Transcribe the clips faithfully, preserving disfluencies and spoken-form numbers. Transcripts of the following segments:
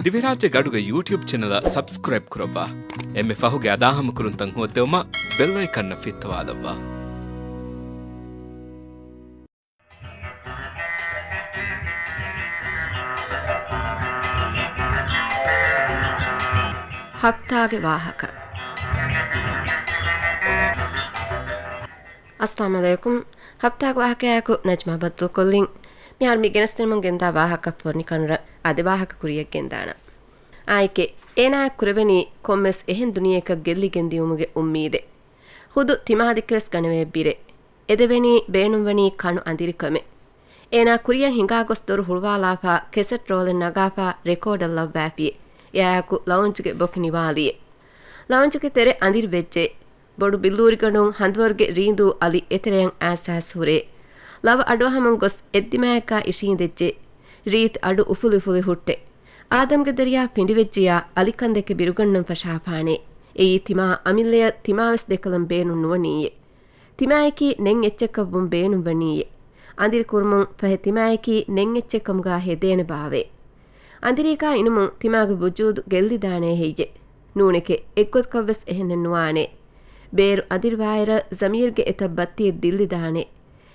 ދިވެހިރާއްޖޭގެ އަޑުގެ ޔޫޓިއުބް ޗެނަލަށް ސަބްސްކްރައިބް ކުރައްވާ. އެންމެ ފަހުގެ އަދާހަމަކުރުންތައް ހޯއްދެވުމަށް ބެލް އައިކަންއަށް ފިއްތަވާލައްވާ. ހަފްތާގެ ވާހަކަ. އައްސަލާމު ޢަލައިކުމް. ހަފްތާގެ ވާހަކަޔާއެކު ނަޖްމާ ބައްދަލުކޮށްލިން. މިހާރު މި ގެނެސްދިނުމުން ގެންދާ ވާހަކަ ފޮނިކަނުރަށް އަދި ވާހަކަ ކުރިއަށް ގެންދާނަން. އާއެކޭ، އޭނާއަށް ކުރެވެނީ ކޮންމެސް އެހެން ދުނިޔެއަކަށް ގެއްލިގެން ދިއުމުގެ އުއްމީދެއް. ޚުދު ތިމާދެކެވެސް ގަނެވޭ ބިރެއް. އެދެވެނީ ބޭނުންވަނީ ކަނު އަނދިރިކަމެއް. އޭނާ ކުރިއަށް ހިނގާ ގޮސް ދޮރު ހުޅުވާލާފާ، ކެސެޓް ރޯލެއް ނަގާފާ، ރެކޯޑަށް ލައްވާފިޔޭ. އެއާއެކު ލައުންޖްގެ ބޮކި ނިވާލިޔޭ. ލައުންޖްގެ ތެރެ އަނދިރި ވެއްޖެ. ބޮޑު ބިއްލޫރިގަނޑުން ހަނދުވަރުގެ ރީނދޫ އަލި އެތެރެއަށް އާސާސް ހުރޭ. ލަވަ އަޑުއަހަމުން ގޮސް އެއްދިމާއަކާ އިށީނދެއްޖެ. ރީތި އަޑު އުފުލި އުފުލި ހުއްޓެ. އާދަމްގެ ދަރިޔާ ފިނޑިވެއްޖިޔާ އަލިކަންދެކެ ބިރުގަންނަން ފަށާފާނޭ. އެއީ ތިމާ އަމިއްލަޔަށް ތިމާވެސް ދެކަލަން ބޭނުން ނުވަނީއޭ. ތިމާއަކީ ނެތް އެއްޗަކަށްވުން ބޭނުންވަނީއޭ. އަނދިރި ކުރުމުން ފަހެ ތިމާއަކީ ނެތް އެއްޗެއް ކަމުގާ ހެދޭނެ ބާވޭ. އަނދިރީގާ އިނުމުން ތިމާގެ ވުޖޫދު ގެއްލިދާނޭ ހެއްޔޭ؟ ނޫނެކޭ، އެއްގޮތަކަށްވެސް އެހެނެއް ނުވާނޭ. ބޭރު އަނދިރިވާއިރަށް ޒަމީރުގެ އެތައް ބައްތިއެއް ދިއްލިދާނެ.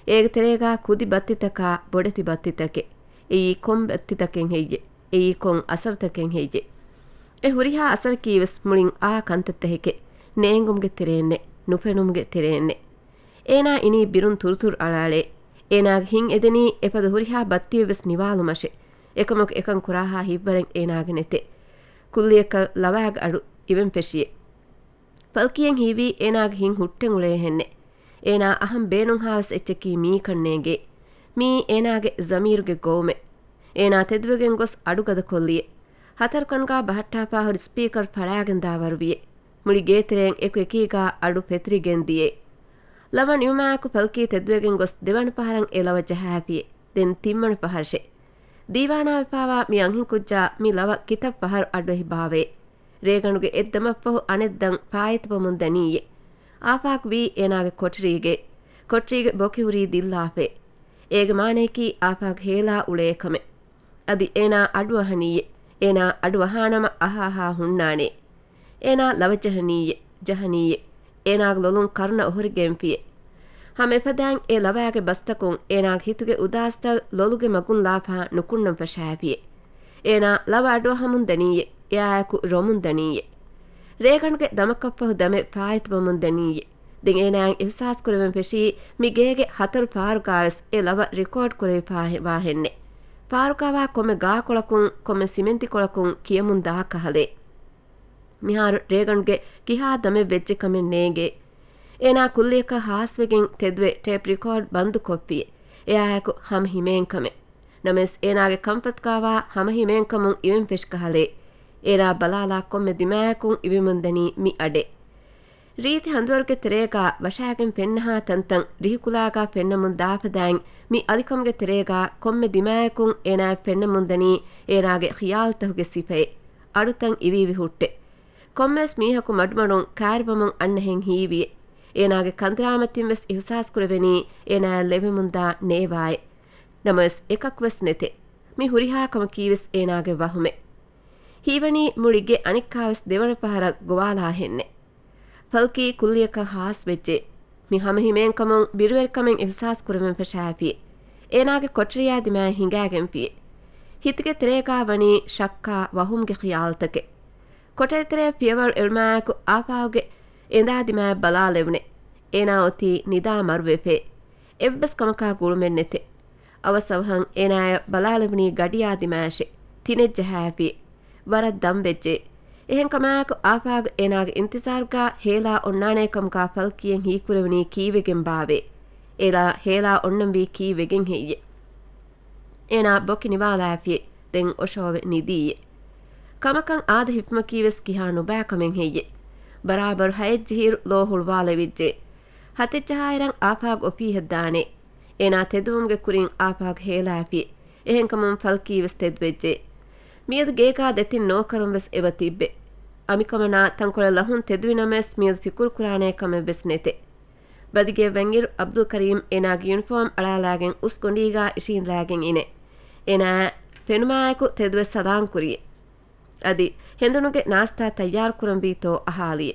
އޭގެ ތެރޭގާ ކުދި ބައްތިތަކާ ބޮޑެތި ބައްތިތަކެއް. އެއީ ކޮން ބައްތިތަކެއް ހެއްޔޭ؟ އެއީ ކޮން އަސަރުތަކެއް ހެއްޔޭ؟ އެ ހުރިހާ އަސަރަކީވެސް މުޅިން އާ ކަންތައްތަކެކޭ. ނޭނގުމުގެ ތެރޭންނެއް، ނުފެނުމުގެ ތެރޭންނެއް. އޭނާ އިނީ ބިރުން ތުރުތުރު އަޅާޅޭ. އޭނާގެ ހިތް އެދެނީ އެފަދަ ހުރިހާ ބައްތިއެއްވެސް ނިވާލުމަށޭ. އެކަމަކު އެކަން ކުރާހާ ހިތްވަރެއް އޭނާގެ ނެތޭ. ކުއްލިއަކަށް ލަވާގެ އަޑު އިވެން ފެށިޔޭ. ފަލްކީއަށް ހީވީ އޭނާގެ ހިތް ހުއްޓެން އުޅޭހެންނެއް. އޭނާ އަހަން ބޭނުންހާވެސް އެއްޗަކީ މިއީ ކަންނޭނގޭ. މިއީ އޭނާގެ ޒަމީރުގެ ގޮވުމެއް. އޭނާ ތެދުވެގެން ގޮސް އަޑު ގަދަކޮށްލިޔޭ. ހަތަރު ކަންގާ ބަހައްޓާފާ ހުރި ސްޕީކަރު ފަޅާގެން ދާވަރުވިޔޭ. މުޅި ގޭތެރެއިން އެކު އެކީގާ އަޑު ފެތުރިގެން ދިޔޭ. ލަވަ ނިމުމާއެކު ފަލްކީ ތެދުވެގެން ގޮސް ދެވަނަ ފަހަރަށް އެ ލަވަ ޖަހާފިޔޭ. ދެން ތިންވަނަ ފަހަރަށޭ. ދީވާނާވެފާވާ މި އަންހެންކުއްޖާ މި ލަވަ ކިތައް ފަހަރު އަޑުއެހި ބާވޭ. ރޭގަނޑުގެ އެއްދަމަށްފަހު އަނެއްދަން ފާއިތުވަމުން ދަނީއޭ. އާފާގު ވީ އޭނާގެ ކޮޓަރީގައޭ. ކޮޓަރީގެ ބޮކި ހުރީ ދިއްލާފައޭ. އޭގެ މާނަޔަކީ އާފާގު ހޭލާ އުޅޭ ކަމެއް. އަދި އޭނާ އަޑުއަހަނީއޭ. އޭނާ އަޑުއަހާނަމަ އަހާހާ ހުންނާނޭ. އޭނާ ލަވަ ޖަހަނީއޭ، ޖަހަނީއޭ. އޭނާގެ ލޮލުން ކަރުނަ އޮހޮރިގެންފިޔޭ. ހަމަ އެފަދައިން އެ ލަވާގެ ބަސްތަކުން އޭނާގެ ހިތުގެ އުދާސްތައް ލޮލުގެ މަގުން ލާފަހަ ނުކުންނަން ފަށާފިޔޭ. އޭނާ ލަވަ އަޑުއަހަމުން ދަނީއޭ، އެއާއެކު ރޮމުން ދަނީއޭ. ރޭގަނޑުގެ ދަމަކަށްފަހު ދަމެއް ފާއިތުވަމުން ދަނީއޭ. ދެން އޭނާއަށް އިހުސާސް ކުރެވެން ފެށީ މި ގޭގެ ހަތަރު ފާރުގާވެސް އެ ލަވަ ރެކޯޑް ކުރެވިފާ ހެ-، ވާހެންނެއް. ފާރުގާވާ ކޮންމެ ގާކޮޅަކުން، ކޮންމެ ސިމެންތިކޮޅަކުން ކިޔަމުން ދާ ކަހަލައޭ. މިހާރު ރޭގަނޑުގެ ކިހާ ދަމެއް ވެއްޖެ ކަމެއް ނޭނގޭ. އޭނާ ކުއްލިއަކަށް ހާސްވެގެން ތެދުވެ ޓޭޕް ރެކޯޑް ބަންދު ކޮށްފިޔޭ. އެއާއެކު ހަމަ ހިމޭން ކަމެއް. ނަމަވެސް އޭނާގެ ކަންފަތުގާވާ ހަމަ ހިމޭންކަމުން އިވެން ފެށި ކަހަލައޭ. އޭނާ ބަލާލާ ކޮންމެ ދިމާޔަކުން އިވެމުންދަނީ މި އަޑޭ. ރީތި ހަނދުވަރުގެ ތެރޭގާ ވަށާގެން ފެންނަހާ ތަންތަން ރިހިކުލާގާ ފެންނަމުން ދާފަދައިން މި އަލިކަމުގެ ތެރޭގާ ކޮންމެ ދިމާޔަކުން އޭނާއަށް ފެންނަމުންދަނީ އޭނާގެ ޚިޔާލުތަކުގެ ސިފައެއް. އަޑުތައް އިވިއިވި ހުއްޓެ. ކޮންމެވެސް މީހަކު މަޑުމަޑުން ކާރިވަމުން އަންނަހެން ހީވިއެ. އޭނާގެ ކަނދުރާމަތިންވެސް އިހުސާސް ކުރެވެނީ އޭނާއަށް ލެވެމުންދާ ނޭވާއެއް. ނަމަވެސް އެކަކުވެސް ނެތެ. މި ހުރިހާ ކަމަކީވެސް އޭނާގެ ވަހުމެއް. ހީވަނީ މުޅި ގެ އަނެއްކާވެސް ދެވަނަ ފަހަރަށް ގޮވާލާހެންނެ. ފަލްކީ ކުއްލިއަކަށް ހާސްވެއްޖެ. މި ހަމަހިމޭންކަމުން ބިރުވެރިކަމެއް އިހުސާސް ކުރެވެން ފަށާފި. އޭނާގެ ކޮޓަރިޔާ ދިމާއަށް ހިނގާގެންފި. ހިތުގެ ތެރޭގާ ވަނީ ޝައްކާ ވަހުމުގެ ޚިޔާލުތަކެއް. ކޮޓަރި ތެރެއަށް ފިޔަވަޅު އެޅުމާއެކު އާފާގުގެ އެނދާ ދިމާއަށް ބަލާލެވުނެ. އޭނާ އޮތީ ނިދާ މަރުވެފޭ. އެއްވެސް ކަމަކާ ގުޅުމެއް ނެތެ. އަވަސް އަވަހަށް އޭނާއަށް ބަލާލެވުނީ ގަޑިޔާ ދިމާއަށެ. ތިނެއް ޖަހާފި. ވަރަށް ދަން ވެއްޖެ. އެހެން ކަމާއެކު އާފާގު އޭނާގެ އިންތިޒާރުގާ ހޭލާ އޮންނާނޭ ކަމުގާ ފަލްކީއަށް ހީކުރެވުނީ ކީއްވެގެން ބާވޭ؟ އޭނާ ހޭލާ އޮންނަންވީ ކީއްވެގެން ހެއްޔެ؟ އޭނާ ބޮކި ނިވާލާފި. ދެން އޮށޯވެ ނިދީއެ. ކަމަކަށް އާދަ ހިފުމަކީވެސް ކިހާ ނުބައި ކަމެއް ހެއްޔެ؟ ބަރާބަރު ހައެއްޖެހިއިރު ލޯ ހުޅުވާލެވިއްޖެ. ހަތެއްޖަހާއިރަށް އާފާގު އޮފީހަށް ދާނެ. އޭނާ ތެދުވުމުގެ ކުރިން އާފާގު ހޭލާފި. އެހެންކަމުން ފަލްކީވެސް ތެދުވެއްޖެ. މިއަދު ގޭގާ ދެތިން ނޯކަރުންވެސް އެބަ ތިއްބެ. އަނބިކަމަނާ ތަންކޮޅެއް ލަހުން ތެދުވިނަމަވެސް މިއަދު ފިކުރުކުރާނޭ ކަމެއްވެސް ނެތެ. ބަދިގެއަށް ވަންއިރު އަބްދުލް ކަރީމް އޭނާގެ ޔުނިފޯމް އަޅާލާގެން އުސްގޮނޑީގާ އިށީނދެލާގެން އިނެ. އޭނާ ފެނުމާއެކު ތެދުވެ ސަލާން ކުރިއެ. އަދި ހެނދުނުގެ ނާސްތާ ތައްޔާރުކުރަންވީތޯ އަހާލިއެ.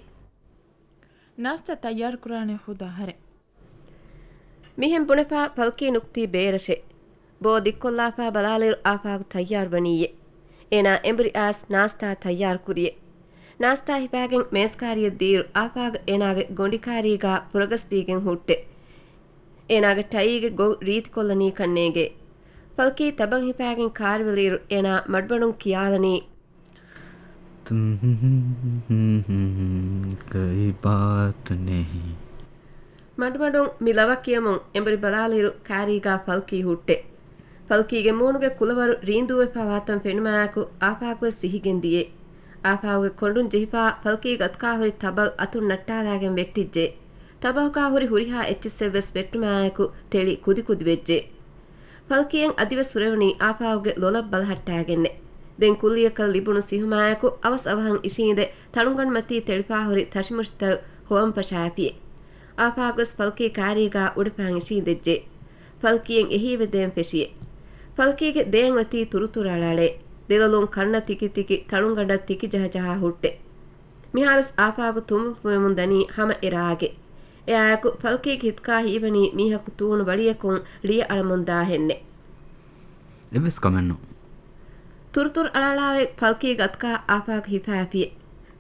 ނާސްތާ ތައްޔާރުކުރާނެ ޚުދާ ހަރެ. މިހެން ބުނެފާ ފަލްކީ ނުކުތީ ބޭރަށެ. ބޯ ދިއްކޮށްލާފާ ބަލާލިއިރު އާފާގު ތައްޔާރު ވަނީއެ. އޭނާ އެނބުރި އާސް ނާސްތާ ތައްޔާރު ކުރިއެ. ނާސްތާ ހިފާގެން މޭސްކާރިއަށް ދީއިރު އާފާގު އޭނާގެ ގޮނޑިކާރީގާ ފުރަގަސްދީގެން ހުއްޓެ. އޭނާގެ ޓައީގެ ގޮތް ރީތިކޮށްލަނީކަން ނޭނގެ. ފަލްކީ ތަބަން ހިފާގެން ކާރިވެލިއިރު އޭނާ މަޑުމަޑުން ކިޔާލަނީ. ކޮއި ބާތު ނެހި. މަޑުމަޑުން މި ލަވަ ކިޔަމުން އެނބުރި ބަލާލިއިރު ކާރީގާ ފަލްކީ ހުއްޓެ. ފަލްކީގެ މޫނުގެ ކުލަވަރު ރީނދޫވެފާ ވާތަން ފެނުމާއެކު އާފާގުވެސް ސިހިގެން ދިޔެ. އާފާގުގެ ކޮނޑުން ޖެހިފާ ފަލްކީގެ އަތުކާ ހުރި ތަބަލް އަތުން ނައްޓާލާގެން ވެއްޓިއްޖެ. ތަބަހުގާ ހުރި ހުރިހާ އެއްޗިއްސެއްވެސް ވެއްޓުމާއެކު ތެޅި ކުދިކުދި ވެއްޖެ. ފަލްކީއަށް އަދިވެސް ހުރެވުނީ އާފާގުގެ ލޮލަށް ބަލަހައްޓާގެންނެ. ދެން ކުއްލިއަކަށް ލިބުނު ސިހުމާއެކު އަވަސް އަވަހަށް އިށީނދެ ތަޅުންގަނޑުމަތީ ތެޅިފާހުރި ތަށިމުށިތައް ހޮވަން ފަށާފިއެ. އާފާގުވެސް ފަލްކީ ކާރީގާ އުޑަފާން އިށީނދެއްޖެ. ފަލްކީއަށް އެހީވެދޭން ފެށިއެ. ފަލްކީގެ ދެއަށް އޮތީ ތުރުތުރު އަޅައަޅޭ. ދެލޮލުން ކަރުނަ ތިކި ތިކި ތަޅުންގަނޑަށް ތިކި ޖަހަޖަހާ ހުއްޓެ. މިހާރުވެސް އާފާގު ތުނބުފުވެމުން ދަނީ ހަމަ އެ ރާގެ. އެއާއެކު ފަލްކީގެ ހިތުގާ ހީވަނީ މީހަކު ތޫނު ވަޅިއަކުން ޅިޔަ އަޅަމުން ދާހެންނެ. އެއްވެސް ކަމެއްނު. ތުރުތުރު އަޅައަޅާވެ ފަލްކީގެ އަތުގާ އާފާގު ހިފާފިއެ.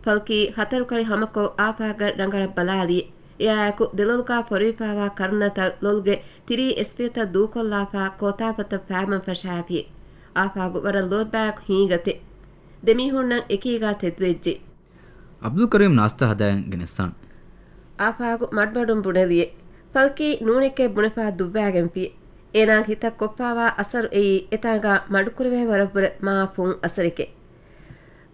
ފަލްކީ ހަތަރުކަޅި ހަމަކޮށް އާފާގަށް ރަނގަޅަށް ބަލާލިއެ. އެއާއެކު ދެލޮލުގާ ފޮރުވިފާވާ ކަރުނަތައް ލޮލުގެ ތިރީ އެސްޕޭތައް ދޫކޮށްލާފާ ކޯތާފަތަށް ފާމަން ފަށާފިއެ. އާފާގު ވަރަށް ލޯތްބާއެކު ހީގަތެ. ދެމީހުންނަށް އެކީގާ ތެދުވެއްޖެ. އަބްދުލް ކަރީމް ނާސްތާ ހަދާގެން ގެނެއްސާނެ. އާފާގު މަޑުމަޑުން ބުނެލިއެ. ފަލްކީ ނޫނެކޭ ބުނެފާ ދުއްވާގެންފިއެ. އޭނާގެ ހިތަށް ކޮށްފާވާ އަސަރު އެއީ އެތާނގާ މަޑުކުރެވޭ ވަރަށްވުރެ މާ ފުން އަސަރެކޭ.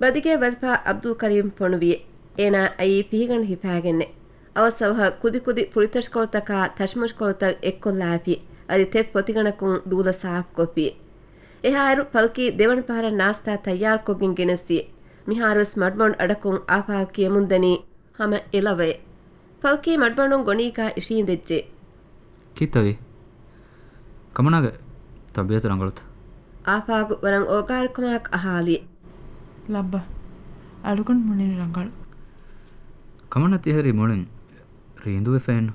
ބަދިގެ ވަޒިފާ އަބްދުލް ކަރީމް ފޮނުވިއެ. އޭނާ އައީ ފިހިގަނޑު ހިފާގެންނެ. އަވަސް އަވަހަށް ކުދިކުދި ފުޅިތަށިކޮޅުތަކާ ތަށިމުށިކޮޅުތައް އެއްކޮށްލާފި. އަދި ތެއް ފޮތިގަނޑަކުން ދޫލަ ސާފުކޮށްފިއެ. އެހާއިރު ފަލްކީ ދެވަނަ ފަހަރަށް ނާސްތާ ތައްޔާރުކޮށްގެން ގެނެއްސިއެ. މިހާރުވެސް މަޑުމަޑު އަޑަކުން އާފާގު ކިޔަމުންދަނީ ހަމަ އެލަވައެ. ފަލްކީ މަޑުމަޑުން ގޮނޑީގާ އިށީނދެއްޖެ. ކީއްތަވީ؟ ކަމަނާގެ ތަބީއަތު ރަނގަޅުތަ؟ އާފާގު ވަރަށް އޯގާރިކަމާއެކު އަހާލި. ލައްބަ. އަޅުގަނޑު މުޅިން ރަނގަޅު. ކަމަނާ ތިހެރީ މުޅިން ރީނދޫވެފައެއްނު.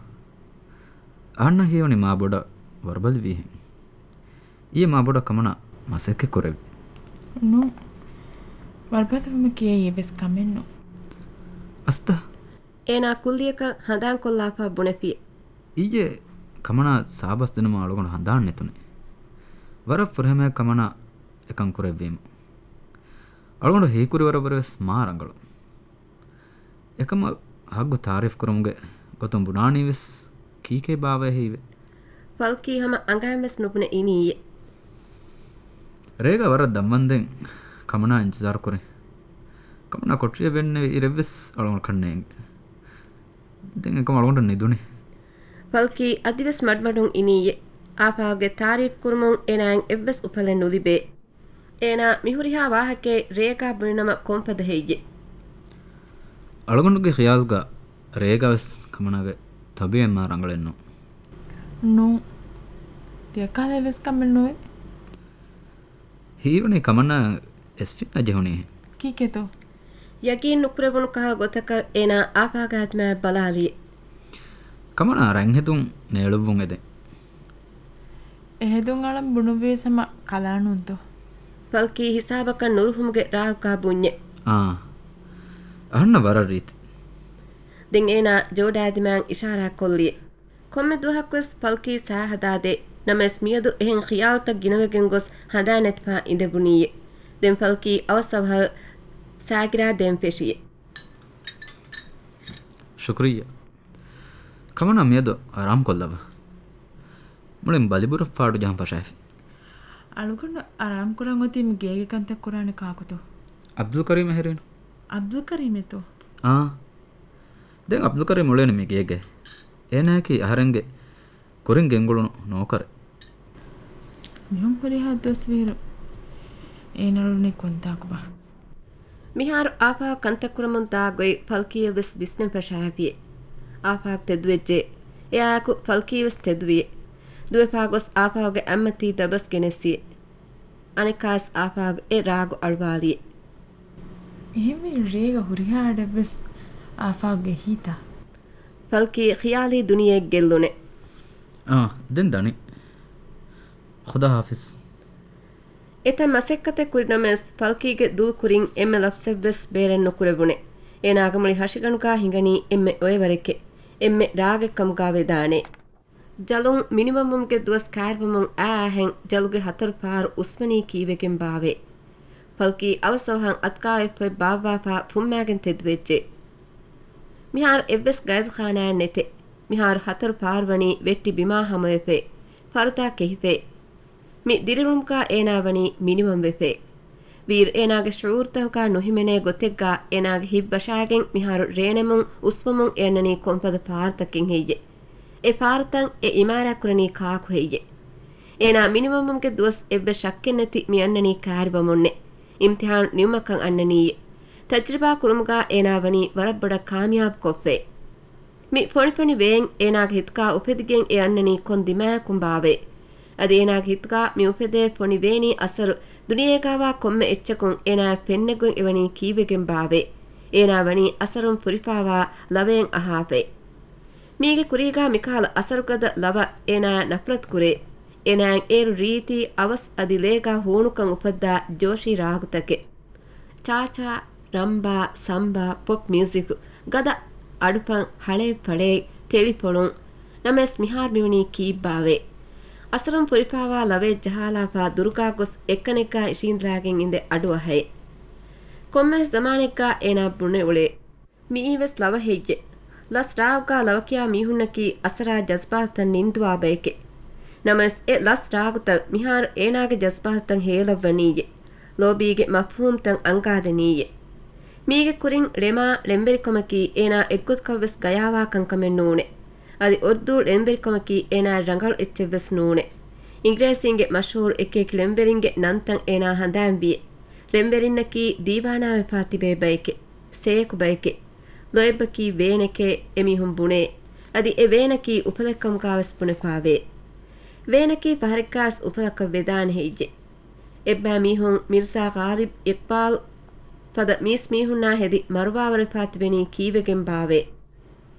އަހަންނަށް ހީވަނީ މާ ބޮޑަށް ވަރުބަލިވީހެން. އިއްޔެ މާ ބޮޑަށް ކަމަނާ މަސައްކަތް ކުރެއްވި. ނޫން. ވަރުބަލިވުމަކީ އެއީ އެއްވެސް ކަމެއްނު. އަސްތަ. އޭނާ ކުއްލިއަކަށް ހަނދާންކޮށްލާފާ ބުނެފި. އިއްޔެ ކަމަނާ ސާބަސް ދިނުމަށް އަޅުގަނޑު ހަނދާން ނެތުނެ. ވަރަށް ފުރިހަމަޔަށް ކަމަނާ އެކަން ކުރެއްވީމު. އަޅުގަނޑު ހީކުރި ވަރަށްވުރެވެސް މާ ރަނގަޅު. އެކަމަށް ހައްގު ތާރީފް ކުރުމުގެ ގޮތުން ބުނާނީވެސް ކީކޭ ބާވައޭ ހީވެ. ފަލްކީ ހަމަ އަނގައިންވެސް ނުބުނެ އިނީއޭ. ރޭގަ ވަރަށް ދަންވަންދެން ކަމަނާ އިންތިޒާރު ކުރިން. ކަމަނާ ކޮޓަރިއަށް ވެންނެވި އިރެއްވެސް އަޅުގަނޑަކަށް ނޭނގެ. ދެން އެކަމަށް އަޅުގަނޑަށް ނިދުނީ. ފަލްކީ އަދިވެސް މަޑުމަޑުން އިނީއޭ. އާފާގުގެ ތާރީފް ކުރުމުން އޭނާއަށް އެއްވެސް އުފަލެއް ނުލިބޭ. އޭނާ މިހުރިހާ ވާހަކައެއް ރޭގާ ބުނިނަމަ ކޮންފަދަ ހެއްޔެ؟ އަޅުގަނޑުގެ ޚިޔާލުގަ ރޭގާވެސް ކަމަނާގެ ތަބީއަތް މާ ރަނގަޅެއްނު. ނޫން. ތިޔަކާލަ އެއްވެސް ކަމެއް ނުވޭ. ހީވަނީ ކަމަނާ އެސްފިންނާ ޖެހުނީ. ކީކޭތޯ؟ ޔަގީން ނުކުރެވުނު ކަހަލަ ގޮތަކަށް އޭނާ އާފާގާ ދިމާއަށް ބަލާލި. ކަމަނާ ރަތްހެދުން ނޭޅުއްވުން އެދެން. އެހެދުން އަޅަން ބުނުއްވީސް ހަމަ ކަލާނޫންތޯ؟ ފަލްކީ ހިސާބަކަށް ނުރުހުމުގެ ރާހުގާ ބުންޏެ. އާ. އަހަންނަށް ވަރަށް ރީތި. ދެން އޭނާ ޖޯޑާދިމާއަށް އިޝާރާތް ކޮށްލި. ކޮންމެ ދުވަހަކުވެސް ފަލްކީ ސައި ހަދާދޭ. ނަމަވެސް މިއަދު އެހެން ޚިޔާލުތައް ގިނަވެގެން ގޮސް ހަނދާން ނެތިފާ އިނދެވުނީއޭ. ދެން ފަލްކީ އަވަސް އަވަހަށް ސައިގިރާ ދޭން ފެށިއޭ. ޝުކުރިއްޔާ. ކަމަނާ މިއަދު އަރާމް ކޮށްލައްވާ. މުޅިން ބަލިބުރަށް ފާޑު ޖަހަން ފަށާފި. އަޅުގަނޑު އަރާމް ކުރަން އޮތީ މި ގޭގެ ކަންތައް ކުރާނެ ކާކުތޯ؟ އަބްދުލް ކަރީމް އެހެރީނު. އަބްދުލް ކަރީމޭތޯ؟ އާ. ދެން އަބްދުލް ކަރީމް އުޅޭނެ މި ގޭގެ. އޭނާއަކީ އަހަރެންގެ ކުރިން ގެންގުޅުނު ނޯކަރެއް. މިހެން ހުރިހާ ދުވަސްވީއިރު އޭނަ އުޅުނީ ކޮންތާކުބާ؟ މިހާރު އާފާ ކަންތައް ކުރަމުން ދާ ގޮތް ފަލްކީއަށް ވެސް ވިސްނަން ފަށާފި. އާފާ ތެދުވެއްޖެ. އެއާއެކު ފަލްކީ ވެސް ތެދުވި. ދުވެފާ ގޮސް އާފާގެ އަތްމަތީ ދަބަސް ގެނެއްސި. އަނެއްކާވެސް އާފާގު އެ ރާގު އަޅުވާލި. އެހެންވީ ރޭގަ ހުރިހާ އަޑެއްވެސް އާފާގެ ހީތާ؟ ފަލްކީ ޚިޔާލީ ދުނިޔެއެއް ގެއްލުނެ. އާ، ދެން ދަނީ. ޚުދާ ހާފިޒް. އެތައް މަސައްކަތެއް ކުރިނަމަވެސް، ފަލްކީގެ ދުލް ކުރިން އެންމެ ލަފްޒެއްވެސް ބޭރެއް ނުކުރެވުނެ. އޭނާގެ މުޅި ހަށިގަނޑުގާ ހިނގަނީ އެންމެ އޮއެވަރެކޭ، އެންމެ ރާގެއްކަމުގާ ވެދާނެ. ޖަލުން މިނިވަންވުމުގެ ދުވަސް ކައިރިވަމުން އައިހެން ޖަލުގެ ހަތަރު ފަހަރު އުސްވަނީ ކީއްވެގެން ބާވޭ؟ ފަލްކީ އަވަސް އަވަހަށް އަތްކާވެފައި ބާއްވާފާ ފުއްމާގެން ތެދުވެއްޖެ. މިހާރު އެއްވެސް ގައިދުޚާނާއެއް ނެތެ. މިހާރު ހަތަރު ފަހަރު ވަނީ ވެއްޓި ބިމާ ހަމަވެފައި، ފަރުދާ ކެހިފައި. މި ދިރިއުޅުމުގާ އޭނާ ވަނީ މިނިވަންވެފައި. ވީއިރު އޭނާގެ ޝުޢޫރުތަކުގާ ނުހިމެނޭ ގޮތެއްގާ އޭނާގެ ހިތް ވަށާގެން މިހާރު ރޭނެމުން އުސްވަމުން އެ އަންނަނީ ކޮންފަދަ ފާރުތަކެއް ހެއްޔެ؟ އެ ފާރުތައް އެ އިމާރާތްކުރަނީ ކާކު ހެއްޔެ؟ އޭނާ މިނިވަންވުމުގެ ދުވަސް އެއްވެސް ޝައްކެއްނެތި މި އަންނަނީ ކައިރިވަމުންނެ. އިމްތިހާނު ނިމުމަކަށް އަންނަނީއޭ. ތަޖްރިބާ ކުރުމުގާ އޭނާ ވަނީ ވަރަށް ބޮޑަށް ކާމިޔާބު ކޮށްފައި. މި ފޮނިފޮނި ވޭން އޭނާގެ ހިތުގާ އުފެދިގެން އެ އަންނަނީ ކޮން ދިމާއަކުން ބާވޭ؟ އަދި އޭނާގެ ހިތުގާ މި އުފެދޭ ފޮނި ވޭނީ އަސަރު ދުނިޔޭގާވާ ކޮންމެ އެއްޗަކުން އޭނާއަށް ފެންނަގޮތް އެވަނީ ކީއްވެގެން ބާވޭ؟ އޭނާ ވަނީ އަސަރުން ފުރިފާވާ ލަވައެއް އަހާފައި. މީގެ ކުރީގާ މިކަހަލަ އަސަރުގަދަ ލަވަ އޭނާއަށް ނަފްރަތު ކުރޭ. އޭނާއަށް އޭރު ރީތި އަވަސް އަދި ލޭގާ ހޫނުކަން އުފައްދާ ޖޯޝީ ރާގުތަކެއް. ޗާޗާ، ރަމްބާ، ސަމްބާ، ޕޮޕް މިއުޒިކު، ގަދަ، އަޑުފަން، ހަޅޭއް ފަޅޭއް، ތެޅިފޮޅުން. ނަމަވެސް މިހާރު މިވަނީ ކީއްބާވޭ؟ އަސަރުން ފުރިފާވާ ލަވައެއް ޖަހާލާފާ ދުރުގާ ގޮސް އެއްކަނެއްގާ އިށީނދެލާގެން އިނދެ އަޑުއަހައޭ. ކޮންމެވެސް ޒަމާނެއްގާ އޭނާ ބުނެ އުޅޭ. މިއީވެސް ލަވަ ހެއްޔެ؟ ލަސް ރާގުގާ ލަވަކިޔާ މީހުންނަކީ އަސަރާ ޖަޒްބާތުތައް ނިންދުވާ ބައެކޭ. ނަމަވެސް އެ ލަސް ރާގުތައް މިހާރު އޭނާގެ ޖަޒްބާތުތައް ހޭލައްވަނީއޭ. ލޯބީގެ މަފްހޫމްތައް އަންގާދެނީއޭ. މީގެ ކުރިން ޅެމާ ޅެންވެރިކަމަކީ އޭނާ އެއްގޮތަކަށްވެސް ގަޔާވާ ކަންކަމެއް ނޫނޭ. އަދި އުރްދޫ ޅެންވެރިކަމަކީ އޭނާއަށް ރަނގަޅު އެއްޗެއްވެސް ނޫނޭ. އިނގިރޭސީންގެ މަޝްހޫރު އެކިއެކި ޅެންވެރިންގެ ނަންތައް އޭނާ ހަނދާންވިއޭ. ޅެންވެރިންނަކީ ދީވާނާވެފާ ތިބޭ ބައެކޭ. ސޭކު ބައެކޭ. ލޯތްބަކީ ވޭނެކޭ އެމީހުން ބުނޭ. އަދި އެ ވޭނަކީ އުފަލެއްކަމުގާވެސް ބުނެފާވޭ. ވޭނަކީ ފަހަރެއްގާވެސް އުފަލަކަށް ވެދާނެ ހެއްޔެ؟ އެއްބައި މީހުން މިރްޒާ ޣާލިބް އިޤްބާލް ފަދަ މީސްމީހުންނާ ހެދި މަރުވާވަރެފާ ތިބެނީ ކީއްވެގެން ބާވޭ؟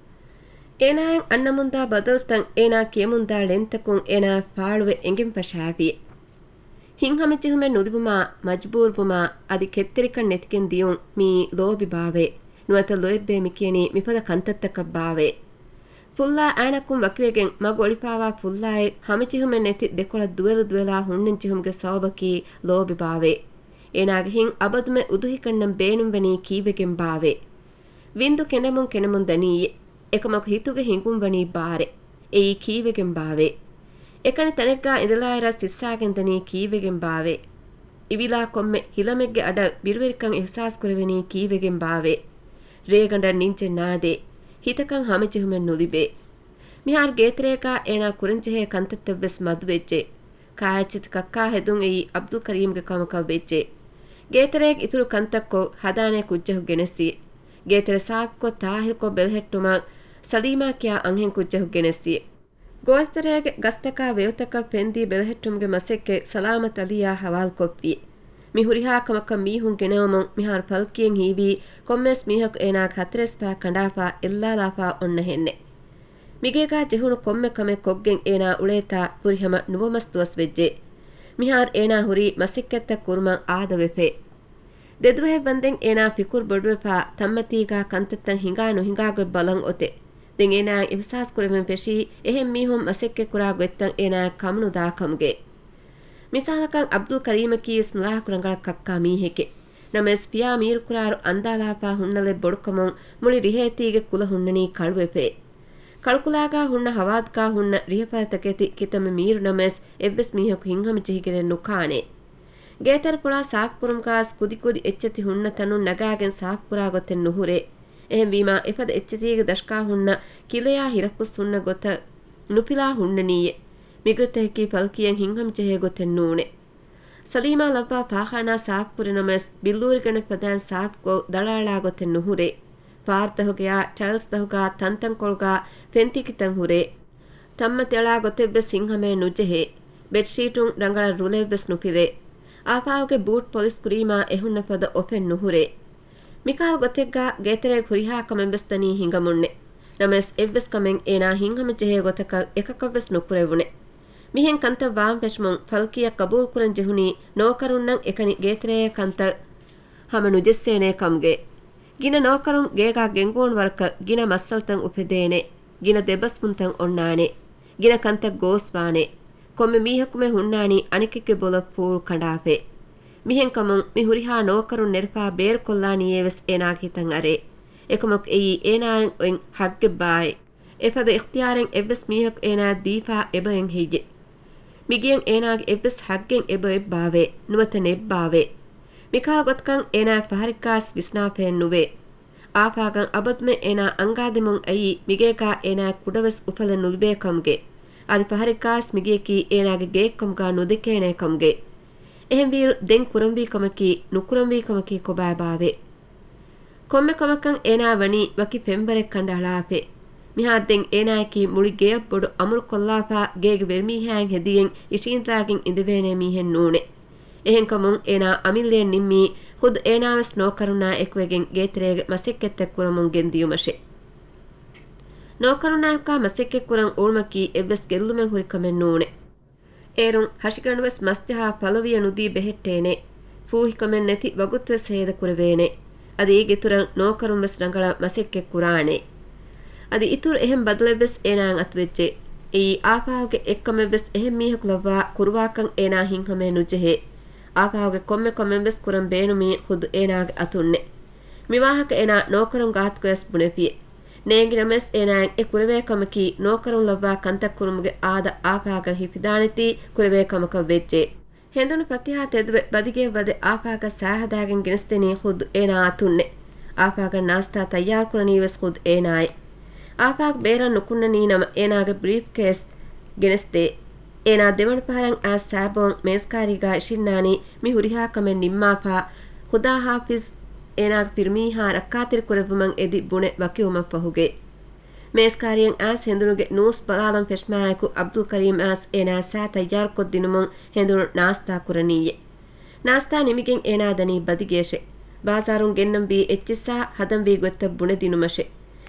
އޭނާއަށް އަންނަމުންދާ ބަދަލުތައް އޭނާ ކިޔަމުންދާ ޅެންތަކުން އޭނާއަށް ފާޅުވެ އެނގެން ފަށާފިއޭ. ހިތްހަމަޖެހުމެއް ނުލިބުމާ، މަޖްބޫރުވުމާ، އަދި ކެތްތެރިކަން ނެތިގެން ދިޔުން މިއީ ލޯބި ބާވޭ. ނުވަތަ ލޯތްބޭ މިކިޔަނީ މިފަދަ ކަންތައްތަކަށް ބާވޭ. ފުއްލާ އާނަކުން ވަކިވެގެން މަގު އޮޅިފާވާ ފުއްލާއެއް ހަމަޖެހުމެއް ނެތި ދެކޮޅަށް ދުވެލު ދުވެލާ ހުންނަން ޖެހުމުގެ ސަބަބަކީ ލޯބި ބާވޭ. އޭނާގެ ހިތް އަބަދުމެ އުދުހިކަންނަން ބޭނުންވަނީ ކީއްވެގެން ބާވޭ؟ ވިންދު ކެނޑެމުން ކެނޑެމުން ދަނީއޭ. އެކަމަކު ހިތުގެ ހިނގުން ވަނީ ބާރޭ. އެއީ ކީއްވެގެން ބާވޭ؟ އެކަނި ތަނެއްގާ އިނދެލާއިރަށް ސިއްސާގެން ދަނީ ކީއްވެގެން ބާވޭ؟ އިވިލާ ކޮންމެ ހިލަމެއްގެ އަޑަށް ބިރުވެރިކަން އިޙްސާސް ކުރެވެނީ ކީއްވެގެން ބާވޭ؟ ރޭގަނޑަށް ނިންޖެއް ނާދޭ. ހިތަކަށް ހަމަޖެހުމެއް ނުލިބޭ. މިހާރު ގޭތެރޭގާ އޭނާ ކުރަންޖެހޭ ކަންތައްތައްވެސް މަދުވެއްޖެ. ކާއެއްޗެތި ކައްކާ ހެދުން އެއީ އަބްދުލް ކަރީމްގެ ކަމަކަށް ވެއްޖެ. ގޭތެރޭގެ އިތުރު ކަންތައްކޮށް، ހަދާނޭ ކުއްޖަކު ގެނެސްއި. ގޭތެރެ ސާފުކޮށް، ތާހިރުކޮށް ބެލެހެއްޓުމަށް ސަލީމާ ކިޔާ އަންހެން ކުއްޖަކު ގެނެސްއި. ގޯތިތެރޭގެ ގަސްތަކާ ވެއުތަކަށް ފެންދީ ބެލެހެއްޓުމުގެ މަސައްކަތް ސަލާމަތް އަލީއާ ހަވާލުކޮށްފި. މި ހުރިހާ ކަމަކަށް މީހުން ގެނައުމުން މިހާރު ފަލްކީއަށް ހީވީ ކޮންމެވެސް މީހަކު އޭނާގެ ހަތަރެސް ޕާ ކަނޑާފާ އެއްލާލާފާ އޮންނަހެންނެ. މިގޭގާ ޖެހުނު ކޮންމެ ކަމެއް ކޮށްގެން އޭނާ އުޅޭތާ ފުރިހަމަ ނުވަމަސް ދުވަސް ވެއްޖެ. މިހާރު އޭނާ ހުރީ މަސައްކަތްތައް ކުރުމަށް އާދަވެފައި. ދެދުވަހެއް ވަންދެން އޭނާ ފިކުރު ބޮޑުވެފާ، ތަންމަތީގާ ކަންތައްތައް ހިނގާ ނުހިނގާ ގޮތް ބަލަން އޮތެ. ދެން އޭނާއަށް އިހުސާސް ކުރެވެން ފެށީ، އެހެން މީހުން މަސައްކަތް ކުރާ ގޮތްތައް އޭނާއަށް ކަމުނުދާ ކަމުގައި. މިސާލަކަށް އަބްދުލް ކަރީމަކީވެސް ނުލާހަކު ރަނގަޅަށް ކައްކާ މީހެކޭ. ނަމަވެސް ފިޔާ މީރުކުރާއިރު އަންދާލާފާ ހުންނަލެއް ބޮޑުކަމުން މުޅި ރިހޭތީގެ ކުލަ ހުންނަނީ ކަޅުވެފައި. ކަޅުކުލާގާ ހުންނަ ހަވާދުގާ ހުންނަ ރިހަފަރަތަކެތި ކިތަންމެ މީރު ނަމަވެސް އެއްވެސް މީހަކު ހިތްހަމަޖެހިގެނެއް ނުކާނެ. ގޭތެރެފުޅާ ސާފުކުރުމުގާވެސް ކުދިކުދި އެއްޗެތި ހުންނަ ތަނުން ނަގާގެން ސާފުކުރާ ގޮތެއް ނުހުރޭ. އެހެންވީމާ، އެފަދަ އެއްޗެތީގެ ދަށުގާ ހުންނަ ކިލަޔާ ހިރަފުސް ހުންނަ ގޮތަށް ނުފިލާ ހުންނަނީއޭ. މިގޮތަކީ ފަލްކީއަށް ހިތްހަމަޖެހޭ ގޮތެއް ނޫނޭ. ސަލީމާ ލައްވާ ފާޚާނާ ސާފުކުރި ނަމަވެސް، ބިއްލޫރިގަނޑެއް ފަދައިން ސާފުކޮށް ދަޅާއަޅާ ގޮތެއް ނުހުރޭ. ފާރުތަހުގަޔާ ޓައިލްސްތަހުގާ ތަންތަންކޮޅުގާ ފެންތިކިތައް ހުރޭ. ތަންމަތި އަޅާ ގޮތެއްވެސް ހިތްހަމައެއް ނުޖެހޭ. ބެޑްޝީޓުން ރަނގަޅަށް ރުލެއްވެސް ނުފިލޭ. އާފާގެ ބޫޓް ޕޮލިސް ކުރީމާ އެހުންނަ ފަދަ އޮފެއް ނުހުރޭ. މިކަހަލަ ގޮތެއްގާ ގޭތެރޭގެ ހުރިހާ ކަމެއްވެސް ދަނީ ހިނގަމުންނެ. ނަމަވެސް އެއްވެސް ކަމެއް އޭނާ ހިތްހަމަޖެހޭ ގޮތަކަށް އެކަކަށްވެސް ނުކުރެވުނެ. މިހެން ކަންތައް ވާން ފެށުމުން ފަލްކީއަށް ޤަބޫލުކުރަން ޖެހުނީ ނޯކަރުންނަށް އެކަނި ގޭތެރޭގެ ކަންތައް ހަމަ ނުޖެއްސޭނޭ ކަމުގައި. ގިނަ ނޯކަރުން ގޭގާ ގެންގުޅުނު ވަރަކަށް ގިނަ މައްސަލަތައް އުފެދޭނެ. ގިނަ ދެބަސްވުންތައް އޮންނާނެ. ގިނަ ކަންތައް ގޯސްވާނެ. ކޮންމެ މީހަކުމެ ހުންނާނީ އަނެކެއްގެ ބޮލަށް ފޫޅު ކަނޑާފައި. މިހެންކަމުން މި ހުރިހާ ނޯކަރުން ނެރެފާ ބޭރުކޮށްލާނީއޭވެސް އޭނާގެ ހިތަށް އަރޭ. އެކަމަކު އެއީ އޭނާއަށް އޮތް ހައްގެއްބާއޭ. އެފަދަ އިޚްތިޔާރެއް އެއްވެސް މީހަކު އޭނާއަށް ދީފާ އެބައެއް ހެއްޔެ؟ މިގެއަށް އޭނާގެ އެއްވެސް ހައްގެއް އެބައޮތްބާވޭ؟ ނުވަތަ ނެއްބާވޭ؟ މިކަހަލަ ގޮތަކަށް އޭނާއަށް ފަހަރެއްގާސް ވިސްނާފައެއް ނުވޭ. އާފާގަށް އަބަދުމެ އޭނާ އަންގާދެމުން އައީ މިގޭގާ އޭނާއަށް ކުޑަވެސް އުފަލެއް ނުލިބޭ ކަމުގެ. އަދި ފަހަރެއްގާސް މިގެއަކީ އޭނާގެ ގެއެއްކަމުގާ ނުދެކޭނޭ ކަމުގެ. އެހެންވީއިރު ދެން ކުރަންވީ ކަމަކީ ނުކުރަންވީ ކަމަކީ ކޮބާބާވޭ؟ ކޮންމެ ކަމަކަށް އޭނާ ވަނީ ވަކި ފެންވަރެއް ކަނޑައަޅާފައި. މިހާރު ދެން އޭނާއަކީ މުޅި ގެޔަށް ބޮޑު އަމުރުކޮށްލާފާ ގޭގެ ވެރިމީހާއިން ހެދިގެން އިށީނދަރާގެން އިނދެވޭނޭ މީހެއް ނޫނޭ. އެހެންކަމުން އޭނާ އަމިއްލައަށް ނިންމީ ޚުދު އޭނާވެސް ނޯކަރުންނާ އެކުވެގެން ގޭތެރޭގެ މަސައްކަތްތައް ކުރަމުން ގެންދިޔުމަށެ. ނޯކަރުންނާއެކުގާ މަސައްކަތްކުރަން އުޅުމަކީ އެއްވެސް ގެއްލުމެއް ހުރި ކަމެއް ނޫނޭ. އޭރުން ހަށިގަނޑުވެސް މަސްޖަހާ ފަލުވިޔަ ނުދީ ބެހެއްޓޭނެ. ފޫހިކަމެއް ނެތި ވަގުތުވެސް ހޭދަކުރެވޭނެ. އަދި އޭގެ އިތުރަށް ނޯކަރުންވެސް ރަނގަޅަށް މަސައްކަތް ކުރާނެ. އަދި އިތުރު އެހެން ބަދަލެއްވެސް އޭނާއަށް އަތުވެއްޖެ. އެއީ އާފާގެ އެއްކަމެއްވެސް އެހެން މީހަކު ލައްވާ ކުރުވާކަން އޭނާ ހިތްހަމައެއް ނުޖެހޭ. އާފާގެ ކޮންމެ ކަމެއްވެސް ކުރަން ބޭނުމީ ޚުދު އޭނާގެ އަތުންނެ. މިވާހަކަ އޭނާ ނޯކަރުން ގާތުގަޔަސް ބުނެފިއެ. ނޭނގި ނަމަވެސް އޭނާއަށް އެ ކުރެވޭ ކަމަކީ ނޯކަރުން ލައްވާ ކަންތައް ކުރުމުގެ އާދަ އާފާގަށް ހިފިދާނެތީ ކުރެވޭ ކަމަކަށް ވެއްޖެ. ހެނދުނު ފަތިހާ ތެދުވެ ބަދިގެޔަށް ވަދެ އާފާގަށް ސައި ހަދާގެން ގެނެސްދެނީ ޚުދު އޭނާ އަތުންނެ. އާފާގަށް ނާސްތާ ތައްޔާރުކުރަނީވެސް ޚުދު އޭނާއެ. އާފާގެ ބޭރަށް ނުކުންނަނީ ނަމަ އޭނާގެ ބްރީފްކޭސް ގެނެސްދޭ. އޭނާ ދެވަނަ ފަހަރަށް އައިސް ސައިބޯން މޭޒްކާރީގާ އިށިންނާނީ މި ހުރިހާ ކަމެއް ނިންމާފާ، ޚުދާ ހާފިޒް އޭނާގެ ފިރިމީހާ ރައްކާތެރިކުރެއްވުމަށް އެދި ބުނެ ވަކިވުމަށްފަހުގެ. މޭޒްކާރިއަށް އައިސް ހެނދުނުގެ ނޫސް ބަލާލަން ފެށުމާއެކު އަބްދުލް ކަރީމް އައިސް އޭނާ ސައި ތައްޔާރުކޮށްދިނުމުން ހެނދުނު ނާސްތާ ކުރަނީއޭ. ނާސްތާ ނިމިގެން އޭނާ ދަނީ ބަދިގެޔަށެ. ބާޒާރުން ގެންނަންވީ އެއްޗިއްސާ ހަދަންވީ ގޮތްތައް ބުނެދިނުމަށެ.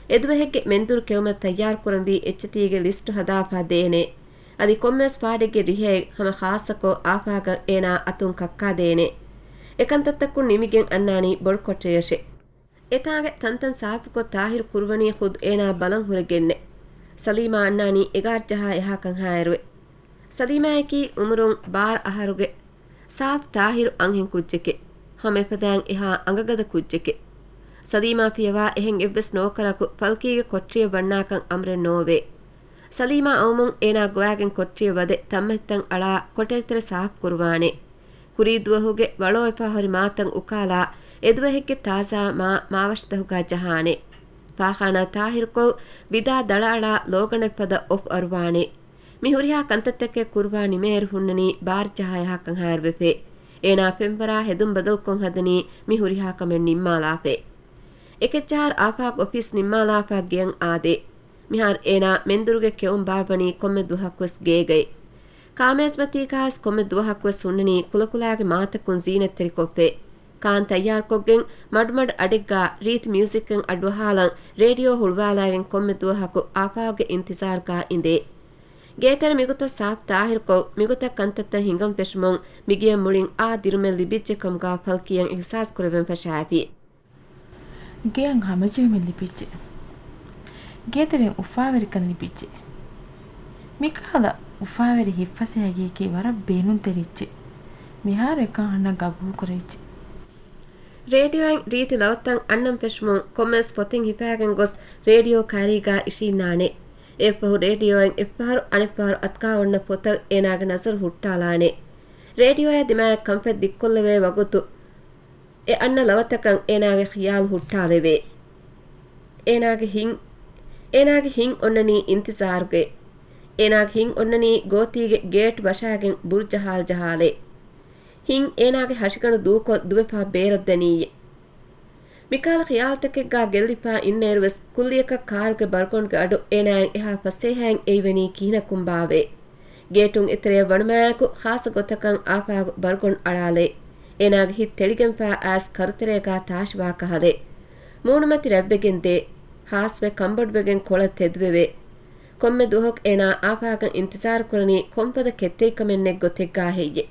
އެދުވަހެއްގެ މެންދުރު ކެއުމަށް ތައްޔާރުކުރަންވީ އެއްޗެތީގެ ލިސްޓު ހަދާފާ ދޭނެ. އަދި ކޮންމެވެސް ފާޑެއްގެ ރިހައެއް ހަމަ ޚާއްޞަކޮށް އާފާގަށް އޭނާ އަތުން ކައްކާދޭނެ. އެކަންތައްތަކުން ނިމިގެން އަންނާނީ ބޮޑު ކޮޓަރިއަށެ. އެތާނގެ ތަންތަން ސާފުކޮށް ތާހިރު ކުރުވަނީ ޚުދު އޭނާ ބަލަން ހުރެގެންނެ. ސަލީމާ އަންނާނީ އެގާރަ ޖަހާ އެހާކަން ހާއިރުވެ. ސަލީމާއަކީ އުމުރުން ބާރަ އަހަރުގެ ސާފު ތާހިރު އަންހެން ކުއްޖެކެ. ހަމަ އެފަދައިން އެހާ އަނގަގަދަ ކުއްޖެކެ. ސަލީމާ ފިޔަވާ އެހެން އެއްވެސް ނޯކަރަކު ފަލްކީގެ ކޮޓަރިއަށް ވަންނާކަން އަމުރެއް ނޯވޭ. ސަލީމާ އައުމުން އޭނާ ގޮވާގެން ކޮޓަރިއަށް ވަދެ ތައްމަތްތައް އަޅާ ކޮޓަރިތެރެ ސާފު ކުރުވާނެ. ކުރީ ދުވަހުގެ ވަޅޯއެފާ ހުރި މާތައް އުކާލާ އެދުވަހެއްގެ ތާޒާ މާ މާވަށިތަކުގާ ޖަހާނެ. ފާޚާނާ ތާހިރުކޮށް ވިދާ ދަޅައަޅާ ލޯގަނޑެއް ފަދަ އޮފް އަރުވާނެ. މި ހުރިހާ ކަންތައްތަކެއް ކުރުވާ ނިމޭއިރު ހުންނަނީ ބާރަ ޖަހާ އެހާކަން ހާއިރުވެފައި. އޭނާ ފެންވަރާ ހެދުން ބަދަލުކޮށް ހަދަނީ މި ހުރިހާ ކަމެއް ނިންމާލާފައި. އެކެއްޗަހާރު އާފާގް އޮފީސް ނިންމާލާފާ ގެޔަށް އާދޭ. މިހާރު އޭނާ މެންދުރުގެ ކެއުން ބާއްވަނީ ކޮންމެ ދުވަހަކުވެސް ގޭގައި. ކާމޭޒްމަތީގާވެސް ކޮންމެ ދުވަހަކުވެސް ހުންނަނީ ކުލަކުލާގެ މާތަކުން ޒީނަތްތެރިކޮށްފައި. ކާން ތައްޔާރުކޮށްގެން މަޑުމަޑު އަޑެއްގާ ރީތި މިއުޒިކެއް އަޑުއަހާލަން ރޭޑިއޯ ހުޅުވާލާގެން ކޮންމެ ދުވަހަކު އާފާގްގެ އިންތިޒާރުގާ އިނދޭ. ގޭތެރެ މިގޮތަށް ސާފު ތާހިރުކޮށް، މިގޮތަށް ކަންތައްތައް ހިނގަން ފެށުމުން މިގެޔަށް މުޅިން އާ ދިރުމެއް ލިބިއްޖެ ކަމުގާ ފަލްކީއަށް އިހްސާސް ކުރެވެން ފަށާފި. ގެޔަށް ހަމަޖެހުމެއް ލިބިއްޖެ. ގޭތެރެއިން އުފާވެރިކަން ލިބިއްޖެ. މިކަހަލަ އުފާވެރި ހިތްފަސޭހަ ގެޔަކީ ވަރަށް ބޭނުންތެރި އެއްޗެއް. މިހާރު އެކަން އަންނަން ގަބޫލުކުރޭ އެއްޗެއް. ރޭޑިއޯއިން ރީތި ލަވަތައް އަންނަން ފެށުމުން ކޮންމެވެސް ފޮތެއް ހިފާގެން ގޮސް ރޭޑިއޯ ކާރީގާ އިށީންނާނެ. އެއަށްފަހު ރޭޑިއޯއިން އެއްފަހަރު އަނެއްފަހަރު އަތުގާ އޮންނަ ފޮތަށް އޭނާގެ ނަޒަރު ހުއްޓާލާނެ. ރޭޑިއޯއާ ދިމާއަށް ކަންފަތް ދިއްކޮށްލެވޭ ވަގުތު އެ އަންނަ ލަވަތަކަށް އޭނާގެ ޚިޔާލު ހުއްޓާލެވޭ. އޭނާގެ ހިތް، އޭނާގެ ހިތް އޮންނަނީ އިންތިޒާރުގައި. އޭނާގެ ހިތް އޮންނަނީ ގޯތީގެ ގޭޓް ވަށާގެން ބުރްޖަ ހާލް ޖަހާލައި. ހިތް އޭނާގެ ހަށިގަނޑު ދޫކޮށް ދުވެފާ ބޭރަށް ދަނީއޭ. މިކަހަލަ ޚިޔާލުތަކެއްގާ ގެއްލިފާ އިންނައިރުވެސް ކުއްލިއަކަށް ކާރުގެ ބަރުގޮނޑުގެ އަޑު އޭނާއަށް އެހާ ފަސޭހައިން އެއިވެނީ ކިހިނަކުންބާވޭ. ގޭޓުން އެތެރެއަށް ވަނުމާއެކު ޚާއްޞަ ގޮތަކަށް އާފާގު ބަރުގޮނޑު އަޅާލައި. އޭނާގެ ހިތް ތެޅިގެންފާ އައިސް ކަރުތެރޭގާ ތާށިވާ ކަހަލަ. މޫނުމަތި ރަތްވެގެން ދޭ. ހާސްވެ ކަނބޮޑުވެގެން ކޮޅަށް ތެދުވެވޭ. ކޮންމެ ދުވަހަކު އޭނާ އާފާގަށް އިންތިޒާރު ކުރަނީ ކޮންފަދަ ކެތްތެރިކަމެއް ނެތް ގޮތެއްގާ ހެއްޔެ؟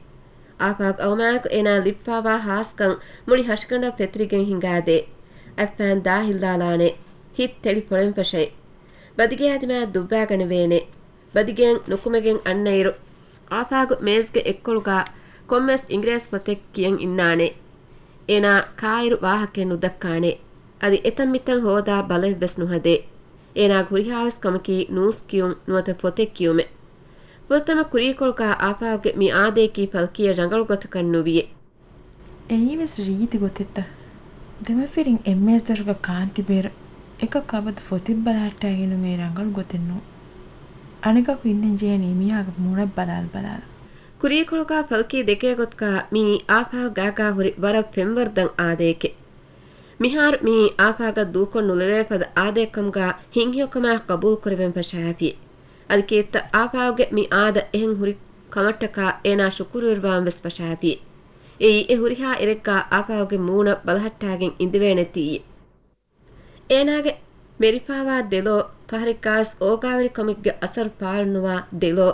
އާފާގު އަވަމާއެކު އޭނާ ލިބިފާވާ ހާސްކަން މުޅި ހަށިގަނޑަށް ފެތުރިގެން ހިނގާދޭ. އަތްފައިން ދާހިއްލާލާނެ. ހިތް ތެޅި ފޮޅެން ފަށައި. ބަދިގެޔާ ދިމާއަށް ދުއްވާގަނެވޭނެ. ބަދިގެއަށް ނުކުމެގެން އަންނައިރު، އާފާގު މޭޒްގެ އެއްކޮޅުގާ ކޮންމެސް އިނގިރޭސި ފޮތެއް ކިޔަން އިންނާނެ. އޭނާ ކާއިރު ވާހަކައެއް ނުދައްކާނެ. އަދި އެތަން މިތަން ހޯދާ ބަލައެއްވެސް ނުހަދޭ. އޭނާގެ ހުރިހާވެސް ކަމަކީ ނޫސް ކިޔުން ނުވަތަ ފޮތެއް ކިޔުމެއް. ފުރަތަމަ ކުރީކޮޅުގާ އާފާގުގެ މި އާދަޔަކީ ފަލްކީއަށް ރަނގަޅު ގޮތަކަށް ނުވިޔޭ. އެއީވެސް ރީތި ގޮތެއްތަ؟ ދެމަފިރިން އެއްމޭޒް ދޮށުގަ ކާންތިބޭރު އެކަކު އަބަދު ފޮތެއް ބަލަހައްޓާގެން އިނުމީ ރަނގަޅު ގޮތެއް ނޫން. އަނެކަކު އިންނަން ޖެހޭނީ މީހާގެ މޫނަށް ބަލާލަ ބަލާލަ. ކުރީކޮޅުގާ ފަލްކީ ދެކޭ ގޮތުގާ މިއީ އާފާގު ގާގާ ހުރި ވަރަށް ފެންވަރުދަން އާދަޔެކޭ. މިހާރު މިއީ އާފާގަށް ދޫކޮށް ނުލެވޭ ފަދަ އާދަޔަކަމުގާ ހިތްހެޔޮކަމާ ޤަބޫލު ކުރެވެން ފަށާފި. އަދި ކީއްތަ އާފާގުގެ މި އާދަ އެހެން ހުރި ކަމަށްޓަކާ އޭނާ ޝުކުރުވެރިވާން ވެސް ފަށާފި. އެއީ އެ ހުރިހާ އިރެއްގާ އާފާގުގެ މޫނަށް ބަލަހައްޓާގެން އިނދެވޭނެތީ. އޭނާގެ މެރިފާވާ ދެލޯ، ފަހަރެއްގާސް އޯގާވެރިކަމެއްގެ އަސަރު ފާޅުނުވާ ދެލޯ،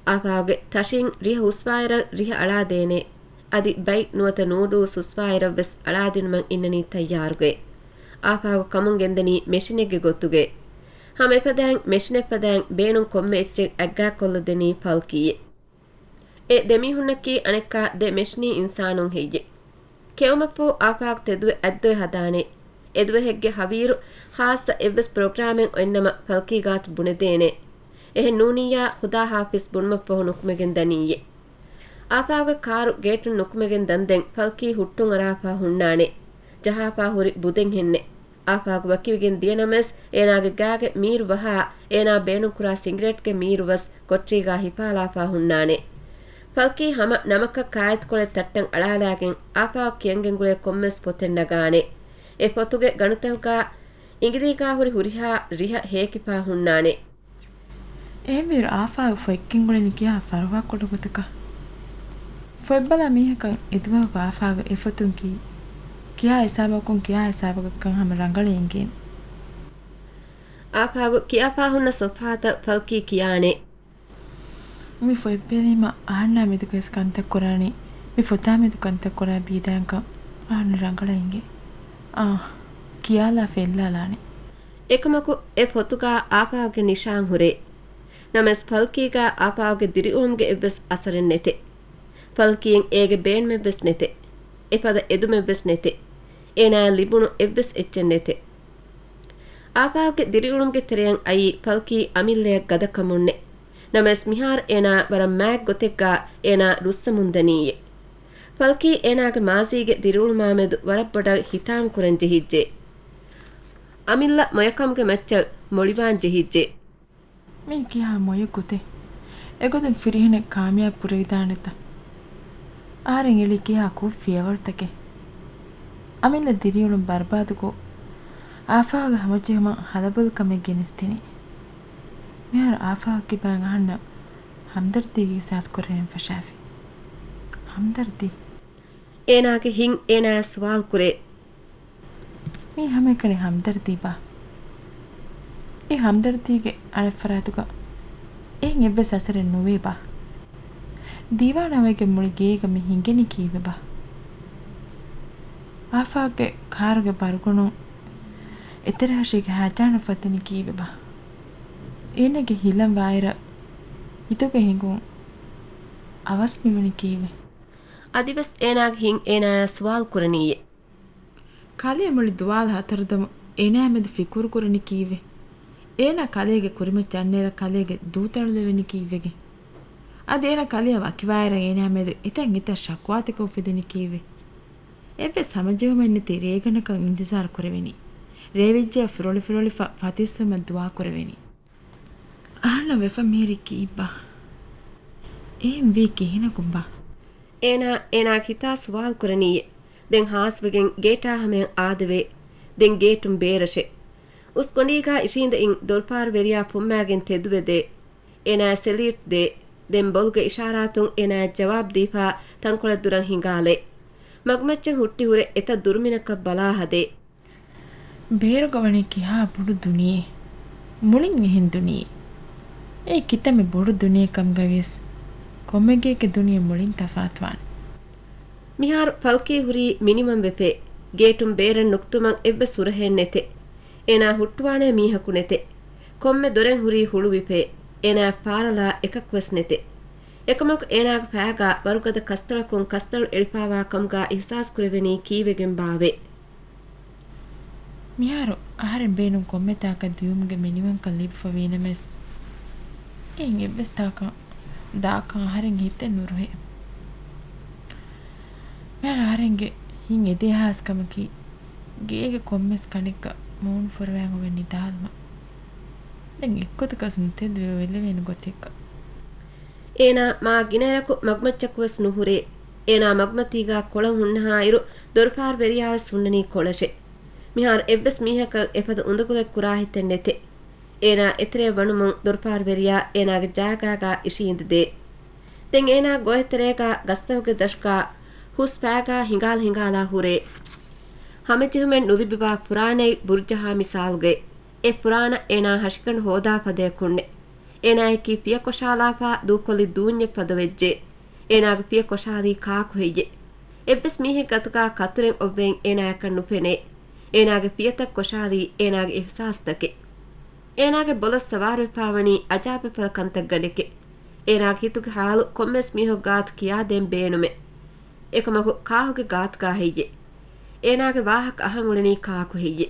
އާފާގުގެ ތަށިން ރިހަ ހުސްވާއިރަށް ރިހަ އަޅާދޭނެ. އަދި ބަތް ނުވަތަ ނޫޑުލްސް ހުސްވާއިރަށްވެސް އަޅާދިނުމަށް އިންނަނީ ތައްޔާރުގައި. އާފާގު ކަމުން ގެންދަނީ މެޝިނެއްގެ ގޮތުގައި. ހަމަ އެފަދައިން މެޝިނެއް ފަދައިން ބޭނުން ކޮންމެ އެއްޗެއް އަތްގާކޮށްލަދެނީ ފަލްކީއެއް. އެ ދެމީހުންނަކީ އަނެއްކާ ދެ މެޝިނީ އިންސާނުން ހެއްޔެ؟ ކެއުމަށްފަހު އާފާގު ތެދުވެ އަތްދޮވެ ހަދާނެ. އެދުވަހެއްގެ ހަވީރު ޚާއްޞަ އެއްވެސް ޕްރޮގްރާމެއް އޮތްނަމަ ފަލްކީ ގާތު ބުނެދޭނެ. އެހެން ނޫނިއްޔާ ޚުދާ ހާފިޒް ބުނުމަށްފަހު ނުކުމެގެން ދަނީއޭ. އާފާގުގެ ކާރު ގޭޓުން ނުކުމެގެން ދަންދެން ފަލްކީ ހުއްޓުން އަރާފާ ހުންނާނެ. ޖަހާފާ ހުރި ބުދެއްހެންނެއް. އާފާގު ވަކިވެގެން ދިޔަނަމަވެސް، އޭނާގެ ގާގެ މީރު ވަހާ، އޭނާ ބޭނުންކުރާ ސިނގިރޭޓްގެ މީރުވެސް ކޮޓަރީގާ ހިފާލާފާ ހުންނާނެ. ފަލްކީ ހަމަ ނަމަކަށް ކާއެތުކޮޅެއް ތައްޓަށް އަޅާލާގެން، އާފާގު ކިޔަންގެންގުޅޭ ކޮންމެސް ފޮތެއް ނަގާނެ. އެ ފޮތުގެ ގަނޑުތަކުގާ އިނގިލީގާ ހުރި ހުރިހާ ރިހަ ހޭކިފާ ހުންނާނެ. އެހެންވީރު އާފާގު ފޮތް ގެންގުޅެނީ ކިހާ ފަރުވާކުޑަ ގޮތަކަށް؟ ފޮތްބަލާ މީހަކަށް އެދުވަހަކު އާފާގު އެ ފޮތުން ކީ، ކިޔާ ހިސާބަކުން ކިޔާ ހިސާބަކަށްކަން ހަމަ ރަނގަޅޭ އިނގޭނެ. އާފާގު ކިޔާފާ ހުންނަ ސޮފްހާތައް ފަލްކީ ކިޔާނެ. މި ފޮތް ބެލީމަ އަހަންނާ މެދުގައި ވެސް ކަންތައް ކުރާނީ، މި ފޮތާ މެދު ކަންތައް ކުރާ ބީދާންކަން އަހަންނަށް ރަނގަޅަށް އިނގޭ. އާ، ކިޔާލާފަ އެއްލާލާނެ. އެކަމަކު އެ ފޮތުގާ އާފާގުގެ ނިޝާން ހުރޭ. ނަމަވެސް ފަލްކީގާ އާފާގުގެ ދިރިއުޅުމުގެ އެއްވެސް އަސަރެއް ނެތެ. ފަލްކީއަށް އޭގެ ބޭނުމެއްވެސް ނެތެ. އެފަދަ އެދުމެއްވެސް ނެތެ. އޭނާއަށް ލިބުނު އެއްވެސް އެއްޗެއް ނެތެ. އާފާގުގެ ދިރިއުޅުމުގެ ތެރެއަށް އައީ ފަލްކީ އަމިއްލަޔަށް ގަދަކަމުންނެ. ނަމަވެސް މިހާރު އޭނާ ވަރަށް މާތް ގޮތެއްގާ އޭނާ ރުއްސަމުންދަނީއޭ. ފަލްކީ އޭނާގެ މާޒީގެ ދިރިއުޅުމާމެދު ވަރަށް ބޮޑަށް ހިތާން ކުރަން ޖެހިއްޖެ. އަމިއްލަ މޮޔަކަމުގެ މައްޗަށް މޮޅިވާން ޖެހިއްޖެ. މީ ކިހާ މޮޔަ ގޮތެއް؟ އެގޮތުން ފިރިހެނެއް ކާމިޔާބު ކުރެވިދާނެތަ؟ އަހަރެން އެޅީ ކިހާ ކުށް ފިޔަވަޅުތަކެއް؟ އަމިއްލަ ދިރިއުޅުން ބަރުބާދުކޮށް، އާފާގެ ހަމަޖެހުމަށް ހަލަބޮލުކަމެއް ގެނެސްދިނީ. މިހާރު އާފާގެ ކިބައިން އަހަންނަށް ހަމްދަރްދީގެ އިޙްސާސް ކުރެވެން ފަށާފި. ހަމްދަރްދީ؟ އޭނާގެ ހިތް އޭނާއަށް ސުވާލު ކުރޭ. މީ ހަމައެކަނި ހަމްދަރްދީބާ؟ އެ ހަމްދަރްދީގެ އަނެއްފަރާތުގަ އެހެން އެއްވެސް އަސަރެއް ނުވޭބާ؟ ދީވާނާވެގެން މުޅި ގޭގަ މި ހިނގެނީ ކީއްވެބާ؟ އާފާގެ ކާރުގެ ބަރުގަނޑުން އެތެރެހަށީގެ ހައިޖާނަށް ފަތުނީ ކީއްވެބާ؟ އޭނާގެ ހިލަން ވާއިރަށް ހިތުގަ ހިނގުން އަވަސް މިވަނީ ކީއްވެ؟ އަދިވެސް އޭނާގެ ހިތް އޭނާއާ ސުވާލު ކުރަނީއޭ. ކަލޭ މުޅި ދުވާލު ހަތަރުދަމު އޭނާއާ މެދު ފިކުރު ކުރަނީ ކީއްވެ؟ އޭނާ ކަލޭގެ ކުރިމައްޗަށް އަންނައިރަށް ކަލޭގެ ދޫ ތަޅުލެވެނީ ކީއްވެގެން؟ އަދި އޭނާ ކަލެޔާ ވަކިވާއިރަށް އޭނާ މެދު އެތަން އެތައް ޝަކުވާތަކެއް އުފެދެނީ ކީއްވެ؟ އެއްވެސް ހަމަޖެހުމެއް ނެތި ރޭގަނޑަކަށް އިންތިޒާރު ކުރެވެނީ. ރޭވެއްޖެޔާ ފުރޮޅިފުރޮޅިފަ ފަތިސްވުމަށް ދުޢާ ކުރެވެނީ. އަހަންނަށް ވެފަ މިހިރީ ކީއްބާ؟ އެހެން ވީ ކިހިނަކުންބާ؟ އޭނާ އޭނާގެ ހިތާ ސުވާލު ކުރަނީއޭ. ދެން ހާސްވެގެން ގޭޓާ ހަމަޔަށް އާދެވޭ. ދެން ގޭޓުން ބޭރަށޭ. އުސްގޮނޑީގާ އިށީނދައިން ދޮރުފާރު ވެރިޔާ ފުއްމާގެން ތެދުވެދޭ. އޭނާ ސެލިއުޓް ދޭ. ދެން ބޮލުގެ އިޝާރާތުން އޭނާ ޖަވާބު ދީފާ ތަންކޮޅެއް ދުރަށް ހިނގާލޭ. މަގުމައްޗަށް ހުއްޓި ހުރެ އެތައް ދުރުމިނަކަށް ބަލާ ހަދޭ. ބޭރުގަ ވަނީ ކިހާ ބޮޑު ދުނިޔެއެއް. މުޅިން އެހެން ދުނިޔެއެއް. އެއީ ކިތަންމެ ބޮޑު ދުނިޔެއެއް ކަމުގައިވިޔަސް، ކޮންމެ ގެއެއްގެ ދުނިޔެ މުޅިން ތަފާތުވާނެ. މިހާރު ފަލްކީ ހުރީ މިނިވަން ވެފައި. ގޭޓުން ބޭރަށް ނުކުތުމަށް އެއްވެސް ހުރަހެއް ނެތެ. އޭނާ ހުއްޓުވާނޭ މީހަކު ނެތެ. ކޮންމެ ދޮރެއް ހުރީ ހުޅުވިފައި. އޭނާއަށް ފާރަލާ އެކަކުވެސް ނެތެ. އެކަމަކު އޭނާގެ ފައިގާ ވަރުގަދަ ކަސްތަޅަކުން ކަސްތަޅު އެޅިފާވާ ކަމުގާ އިހްސާސް ކުރެވެނީ ކީއްވެގެން ބާވޭ؟ މިހާރު އަހަރެން ބޭނުން ކޮންމެ ތާކަށް ދިޔުމުގެ މިނިވަންކަން ލިބިފަ ވީނަމަވެސް، އެއިން އެއްވެސް ތާކަށް ދާކަށް އަހަރެންގެ ހިތެއް ނުރުހޭ. މިހާރު އަހަރެންގެ ހިތް އެދޭހާސް ކަމަކީ، ގޭގެ ކޮންމެސް ކަނޑެއްގަ މޫނު ފުރަވައި އޮވެ ނިދާލުމަށް. ދެން އެއްގޮތަކަސް ނުތެދުވެ އެލެވޭނެ ގޮތެއްގަ. އޭނާ މާ ގިނައިރަކު މަގުމައްޗަކުވެސް ނުހުރޭ. އޭނާ މަގުމަތީގާ ކޮޅަށް ހުންނަހާއިރު، ދޮރުފާރުވެރިޔާވެސް ހުންނަނީ ކޮޅަށޭ. މިހާރު އެއްވެސް މީހަކަށް އެފަދަ އުނދަގުލެއް ކުރާ ހިތެއް ނެތެ. އޭނާ އެތެރެއަށް ވަނުމުން ދޮރުފާރުވެރިޔާ އޭނާގެ ޖާގާގާ އިށީނދެދޭ. ދެން އޭނާ ގޮއެތެރޭގާ ގަސްތަކުގެ ދަށުގާ ހުސް ފައިގާ ހިނގާލަ ހިނގާލާ ހުރޭ. ހަމަޖެހުމެއް ނުލިބިވާ ފުރާނައި ބުރުޖަހާ މިސާލުގައި. އެ ފުރާނަ އޭނާ ހަށިގަނޑު ހޯދާ ފަދަޔަކުންނެ. އޭނާއަކީ ފިޔަ ކޮށާލާފާ ދޫކޮށްލި ދޫންޏެއް ފަދަ ވެއްޖެ. އޭނާގެ ފިޔަ ކޮށާލީ ކާކު ހެއްޔެ؟ އެއްވެސް މީހެއް ގަތުގާ ކަތުރެއް އޮއްވެން އޭނާއަކަށް ނުފެނޭ. އޭނާގެ ފިޔަތައް ކޮށާލީ އޭނާގެ އިހްސާސްތަކެއް. އޭނާގެ ބޮލަށް ސަވާރުވެފާވަނީ އަޖާބެއް ފަދަ ކަންތައްގަނޑެކެއް. އޭނާގެ ހިތުގެ ހާލު ކޮންމެސް މީހަކު ގާތު ކިޔާދޭން ބޭނުމެއް. އެކަމަކު ކާކުގެ ގާތުގާ ހެއްޔެ؟ އޭނާގެ ވާހަކަ އަހަން އުޅެނީ ކާކު ހެއްޔެ؟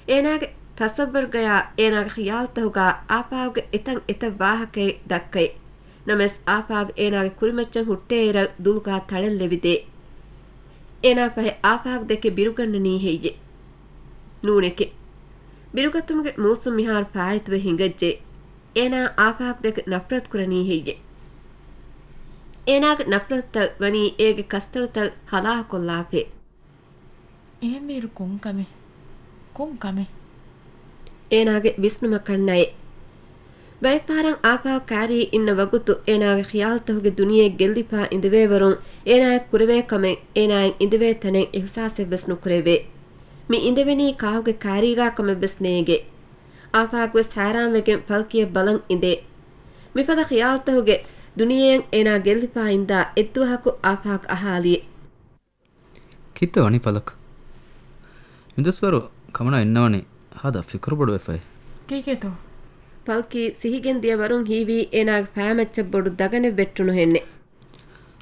އޭނާގެ ތަސައްވަރުގަޔާ އޭނާގެ ޚިޔާލުތަކުގާ އާފާގުގެ އެތަން އެތައް ވާހަކައެއް ދައްކައެ. ނަމަވެސް އާފާގު އޭނާގެ ކުރިމައްޗަށް ހުއްޓޭއިރަށް ދުލުގާ ތަޅެއް ލެވިދޭ. އޭނާ ފަހެ އާފާގު ދެކެ ބިރުގަންނަނީ ހެއްޔެ؟ ނޫނެކެ. ބިރުގަތުމުގެ މޫސުން މިހާރު ފާއިތުވެ ހިނގައްޖެ. އޭނާ އާފާގު ދެކެ ނަފްރަތު ކުރަނީ ހެއްޔެ؟ އޭނާގެ ނަފްރަތުތައް ވަނީ އޭގެ ކަސްތަޅުތައް ހަލާކުކޮށްލާފައި. އެހެންވީއިރު ކޮން ކަމެއް؟ ކޮން ކަމެއް؟ އޭނާގެ ވިސްނުމަކަށް ނައެ. ބައެއްފަހަރަށް އާފާގު ކާރީ އިންނަ ވަގުތު އޭނާގެ ޚިޔާލުތަކުގެ ދުނިޔެ ގެއްލިފާ އިނދެވޭވަރުން އޭނާއަށް ކުރެވޭ ކަމެއް އޭނާއަށް އިނދެވޭ ތަނެއް އިހްސާސެއްވެސް ނުކުރެވޭ. މި އިނދެވެނީ ކާކުގެ ކާރީގާ ކަމެއްވެސް ނޭނގޭ. އާފާގުވެސް ހައިރާންވެގެން ފަލްކީއަށް ބަލަން އިނދޭ. މިފަދަ ޚިޔާލުތަކުގެ ދުނިޔެއަށް އޭނާ ގެއްލިފާ އިންދާ އެއްދުވަހަކު އާފާގު އަހާލިއެ. ކިތައް ވަނީ ފަލަކް؟ މިދުވަސްވަރު ކަމަނާ އިންނަވަނީ ހާދަ ފިކުރުބޮޑުވެފައި. ކީކޭތޯ؟ ފަލްކީ ސިހިގެން ދިޔަ ވަރުން ހީވީ އޭނާގެ ފައިމައްޗަށް ބޮޑު ދަގަނެއް ވެއްޓުނުހެންނެ.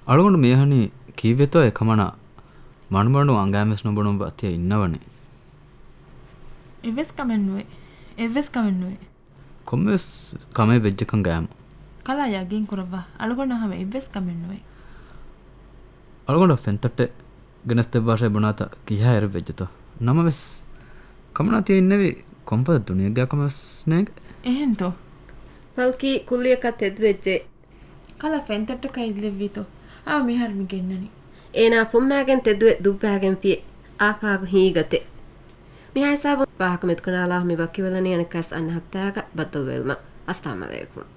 އަޅުގަނޑު މި އަހަނީ ކީއްވެތޯއޭ ކަމަނާ މަޑުމަޑުން އަނގައިންވެސް ނުބުނުއްވާ ތިޔަ އިންނަވަނީ. އެއްވެސް ކަމެއް ނުވޭ. އެއްވެސް ކަމެއް ނުވޭ. ކޮންމެވެސް ކަމެއް ވެއްޖެކަން ގައިމު. ކަލާ ޔަގީން ކުރައްވާ. އަޅުގަނޑަށް ހަމަ އެއްވެސް ކަމެއް ނުވޭ. އަޅުގަނޑަށް ފެންތައްޓެއް ގެނެސްދެއްވާށޭ ބުނާތަ ކިހާ އެރެއް ވެއްޖެތޯ. ނަމަވެސް، ކަމަނާ ތިޔަ އިންނެވި ކޮންފަދަ ދުނިޔެއްގަ ކަމެއް ނޭނގެ. އެހެންތޯ؟ ފަލްކީ ކުއްލިއަކަށް ތެދުވެއްޖެ. ކަލާ ފެންތައްޓަކަށް އެއްލެއްވީތޯ؟ އާ، މިހާރު މި ގެންނަނީ. އޭނާ ފުއްމާގެން ތެދުވެ ދުއްވާގެންފިއެ. އާފާގު ހީގަތެ. މިހާ ހިސާބުން ވާހަކަ މެދުކަނާލާ މި ވަކިވެލަނީ އަނެއްކާސް އަންނަ ހަފްތާގަ ބައްދަލުވެލުމަށް. އައްސަލާމް އަލައިކުމް.